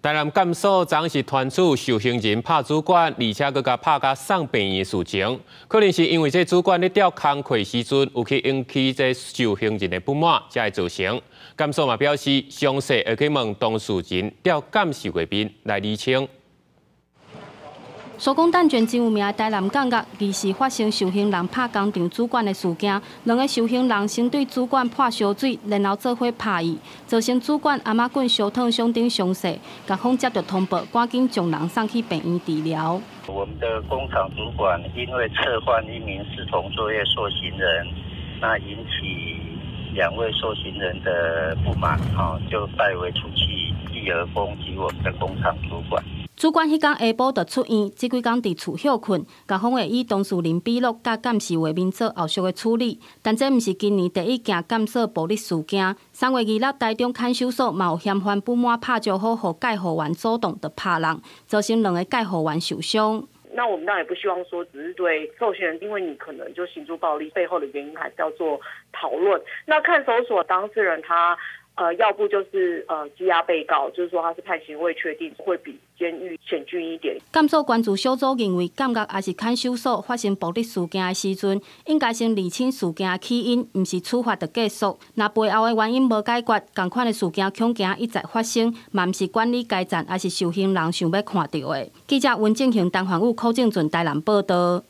台南監所昨昏是傳出受刑人拍主管，而且閣共拍共送病院的事情，可能是因為這主管咧調工課時陣有去引起這受刑人的不滿，才會造成。監所嘛表示，詳細會去問當事人調監視畫面來釐清。手工蛋捲真有名的台南監獄，二四發生受刑人拍工廠主管的事件。兩个受刑人先對主管潑燒水，然後做伙拍伊，造成主管頷仔骨燒燙傷等傷勢。獄方接到通報，趕緊將人送去病院治療。我們的工廠主管因為撤換一名視同作業受刑人，那引起兩位受刑人的不滿，就代為出去，繼而攻擊我們的工廠主管。主管彼工下晡就出院，這幾工佇厝歇睏。獄方會以當事人筆錄佮監視畫面做後續的處理。但這毋是今年第一件監所暴力事件。3月26，台中看守所嘛有嫌犯不滿拍招呼，予介護員主動就拍人，造成兩个介護員受傷。那我們當然也不希望說，只是對受刑人，因為你可能就形諸暴力背後的原因，還是要做討論。那看守所當事人他，要不就是羈押被告，就是說他是判刑未確定，會比監獄險峻一點。監所關注小組認為，監獄抑是看守所發生暴力事件的時陣，應該先釐清事件的起因，毋是處罰就結束。若背後的原因無解決，仝款的事件恐驚一再發生，嘛毋是管理階層抑是受刑人想欲看著的。記者溫正雄、陳焕武、柯正俊台南報導。